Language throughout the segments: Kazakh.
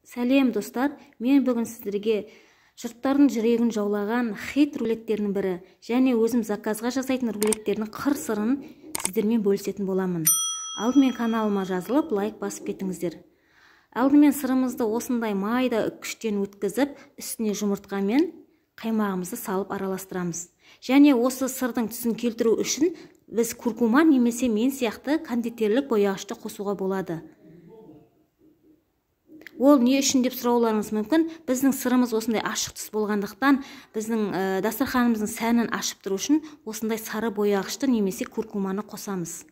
Сәлем достар, мен бүгін сіздерге жұрттардың жүрегін жаулаған хит рулеттерінің бірі және өзім заказға жасайтын рулеттердің қыр-сырын сіздермен бөлісетін боламын. Алдымен каналыма жазылып, лайк басып кетіңіздер. Алдымен сырымызды осындай майда үккіштен өткізіп, үстіне жұмыртқа мен қаймағымызды салып араластырамыз. Және осы сырдың түсін келтіру үшін біз куркума немесе мен сияқты кондитерлік бояғышты қосуға болады. Ол не үшін деп сұрауларыңыз мүмкін. Біздің сырымыз осындай ашық түс болғандықтан, біздің дастарханымыздың сәнін ашып тұру үшін осындай сары бояғышты немесе куркуманы қосамыз.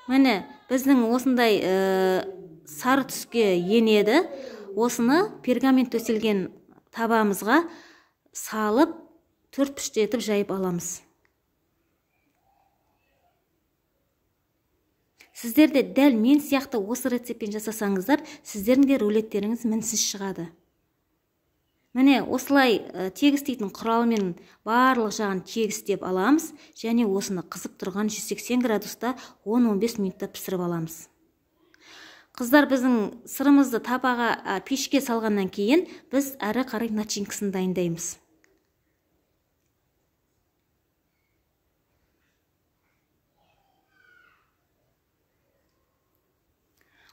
Міне, біздің осындай сары түске енеді. Осыны пергамент төселген табамызға салып, төрт пішті етіп жайып аламыз. Сіздер де дәл мен сияқты осы рецептпен жасасаңыздар, сіздердің де рулеттеріңіз мінсіз шығады. Міне, осылай тегістейтін құралмен барлық жағын тегістеп аламыз және осыны қызып тұрған 180 градуста 10-15 минутта пісіріп аламыз. Қыздар, біздің сырымызды табаға, пешке салғаннан кейін біз әрі қарай начинкасын дайындаймыз.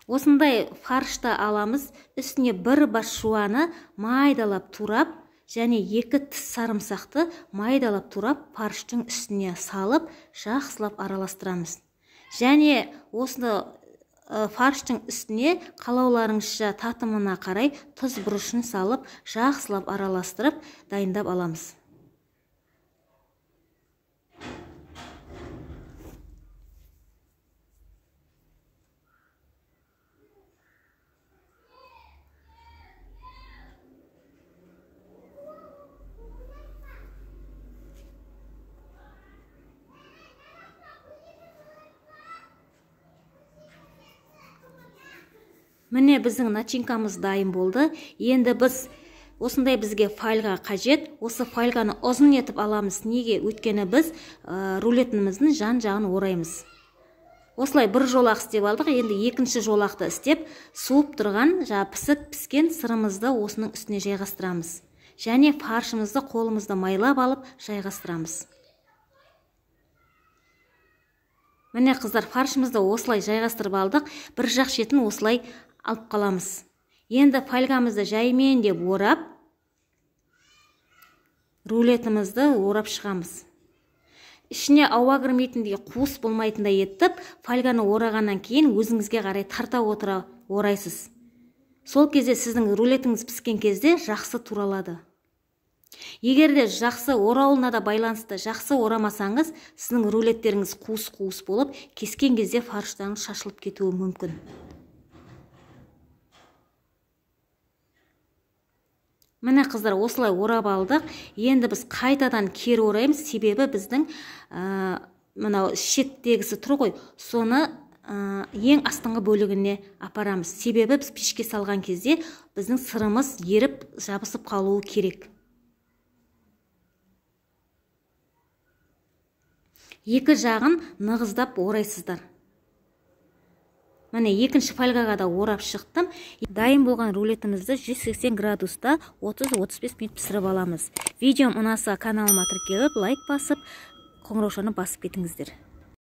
Осындай фаршты аламыз, үстіне бір бас жуаны майдалап турап, және 2 тіс сарымсақты майдалап турап, фарштың үстіне салып, жақсылап араластырамыз. Және осыны фарштың үстіне қалауларыңызша татымына қарай тұз бұрышын салып, жақсылап араластырып, дайындап аламыз. Міне, біздің начинкамыз дайын болды. Енді біз осындай бізге фольга қажет. Осы фольганы ұзын етіп аламыз. Неге? Өйткені біз рулетіміздің жан-жағын ораймыз. Осылай бір жолақ істеп алдық. Енді екінші жолақты істеп, суып тұрған, жаңа пісіп піскен сырымызды осының үстіне жайғастырамыз. Және фаршымызды қолымызды майлап алып жайғастырамыз. Міне, қыздар, фаршымызды осылай жайғастырып алдық. Бір жақ шетін осылай алып қаламыз. Енді фольгамызды жаймен деп орап, рулетімізді орап шығамыз. Ішіне ауа кірмейтіндей, қуыс болмайтындай етіп, фольганы орағаннан кейін өзіңізге қарай тарта отыра орайсыз. Сол кезде сіздің рулетіңіз піскен кезде жақсы туралады. Егер де жақсы орауына да байланысты жақсы орамасаңыз, сіздің рулеттеріңіз қуыс-қуыс болып, кескен кезде фарштарыңыз шашылып кетуі мүмкін. Міне, қыздар, осылай орап алдық. Енді біз қайтадан кері ораймыз, себебі біздің мынау шеттегісі тұр ғой, соны ең астыңғы бөлігіне апарамыз. Себебі біз пешке салған кезде біздің сырымыз еріп жабысып қалуы керек. Екі жағын нығыздап орайсыздар. Міне, екінші фольгаға да орап шықтым. Дайын болған рулетімізді 180 градуста 30-35 минут пісіріп аламыз. Видеом ұнаса каналыма тіркеліп, лайк басып, қоңыраушаны басып кетіңіздер.